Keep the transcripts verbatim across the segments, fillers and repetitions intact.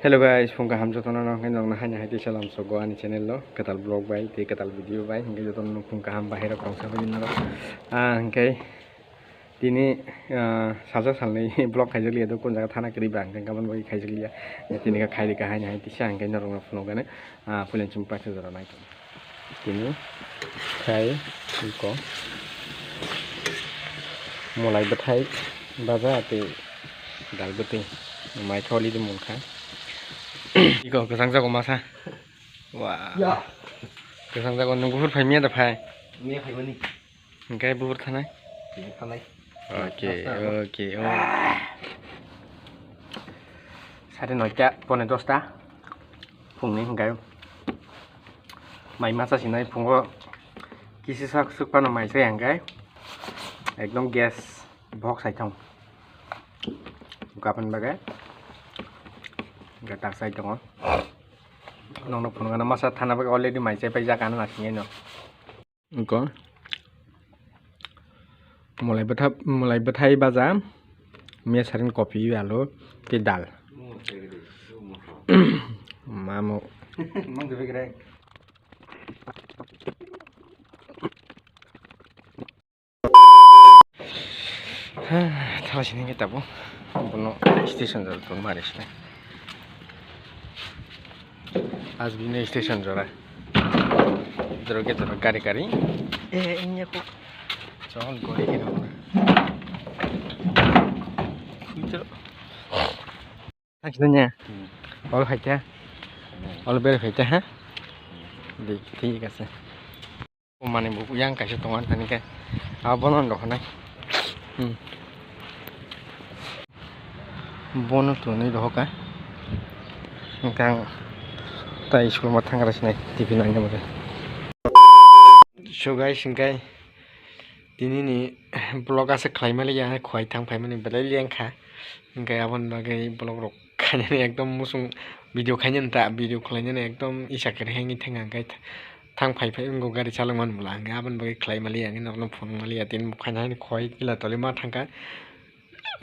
Hello guys, phung kaham jotono no, hwnkhe nokno haino hai tei salam sogo ani channel o, kwtal vlog bai tei kwtal video bai, hwnkhe jotono no phung kaham bahai rok tongsa bai naro. Ah, hwnkhe tini, ah, salsa salni vlog khaijak liya do, kun jaga thana kwrwi ba hwnkhe gabon bai khaijak liya. Tini khe khairi kha haino hai tei sa hwnkhe norok no phunuk gani, ah, puila chwng paisa jora nai. Tini khai iko mwlai bwthai baja tei dal bwtwi mai tholi di munkha. Iko kwchang jago masa. Wah. Ya. Kwchang jago, nwng buphur phai miya da phai? Miya phaimani. Hwnkhe buphur thanai? Buphur thanai. Okay, okay, oh. Sare noita, pone dosta. Phungni hwnkhe mai masa sinai phungo kisi sak suk phano mai sai hwnkhe ekdom gas box hai thong. Gabon bagwi hwnkhe tak sai tongo. Nokno phunukgana masa thana bagwi already mai chai paijak ano nasingaino. Iko mwlai bwtha-, mwlai bwthai baja, miya sarin kopi, alu tei dal. Mamo. Thala sini khe tabuk bono station jora tong mari sini. Asbini station jora. Jora khe jora gari gari. Eh, inya kok. Chol gori khe rok. Khuitro. Thang sini nya. Hmm. Ol phaikha. Hmm. Ol bere phaikha ha. Hmm. Di, thik ase. O mani bo yang kaisa tongo ani thani khe. Abo bono rw khanai. Hmm. Bono tonwi rw kha. Hwnkhe ang tai school ma thang gra sinai T V naina bagwi. So guys, hwnkhe tini ni vlog aswk khlai mani ya, khwlai thang phai mani belai lengkha. Hwnkhe aboni bagwi vlog rok khainani ekdom muchung video khainani ta, video khlainani ekdom isa kwrwi hwnwi thang ang khe. Thang phai phai wngkha gari chalokmani bwla, hwnkhe aboni bagwi khlai maliya, hwnkhe norokno phunuk maliya, tini bo khaina haino khoi kila tolima thangkha.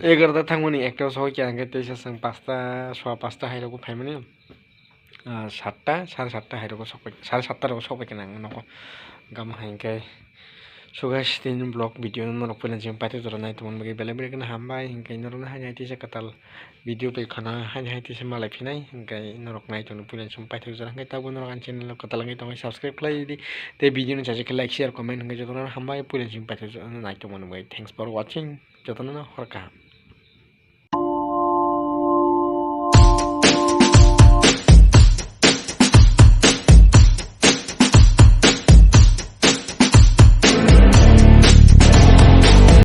Egarota thangmani ekta o sokya, hwnkhe teisa chwng pasta, sowa pasta hai rogo phaimani, ah, satta, sare satta hai rogo sokpai, sare satta rogo sokpai khe nang nogo. Gam hai hwnkhe, so guys, tini vlog video no norok puila jeng paithak jora nai tongmani bagwi belai belai kheno hambai, hwnkhe norokno haino hai teisa kwtal video bai khana haino hai teisa malai phinai, hwnkhe norok nai tongno puila sum paithak jora, hwnkhe tabuk norok ani channel o kwtal wngwi tongwi subscribe khlai di, tei video no chajak khe like, share, comment, hwnkhe jotono hambai puila sum paithak jora nai tongmani bagwi. Thanks for watching, jotono hor kaham.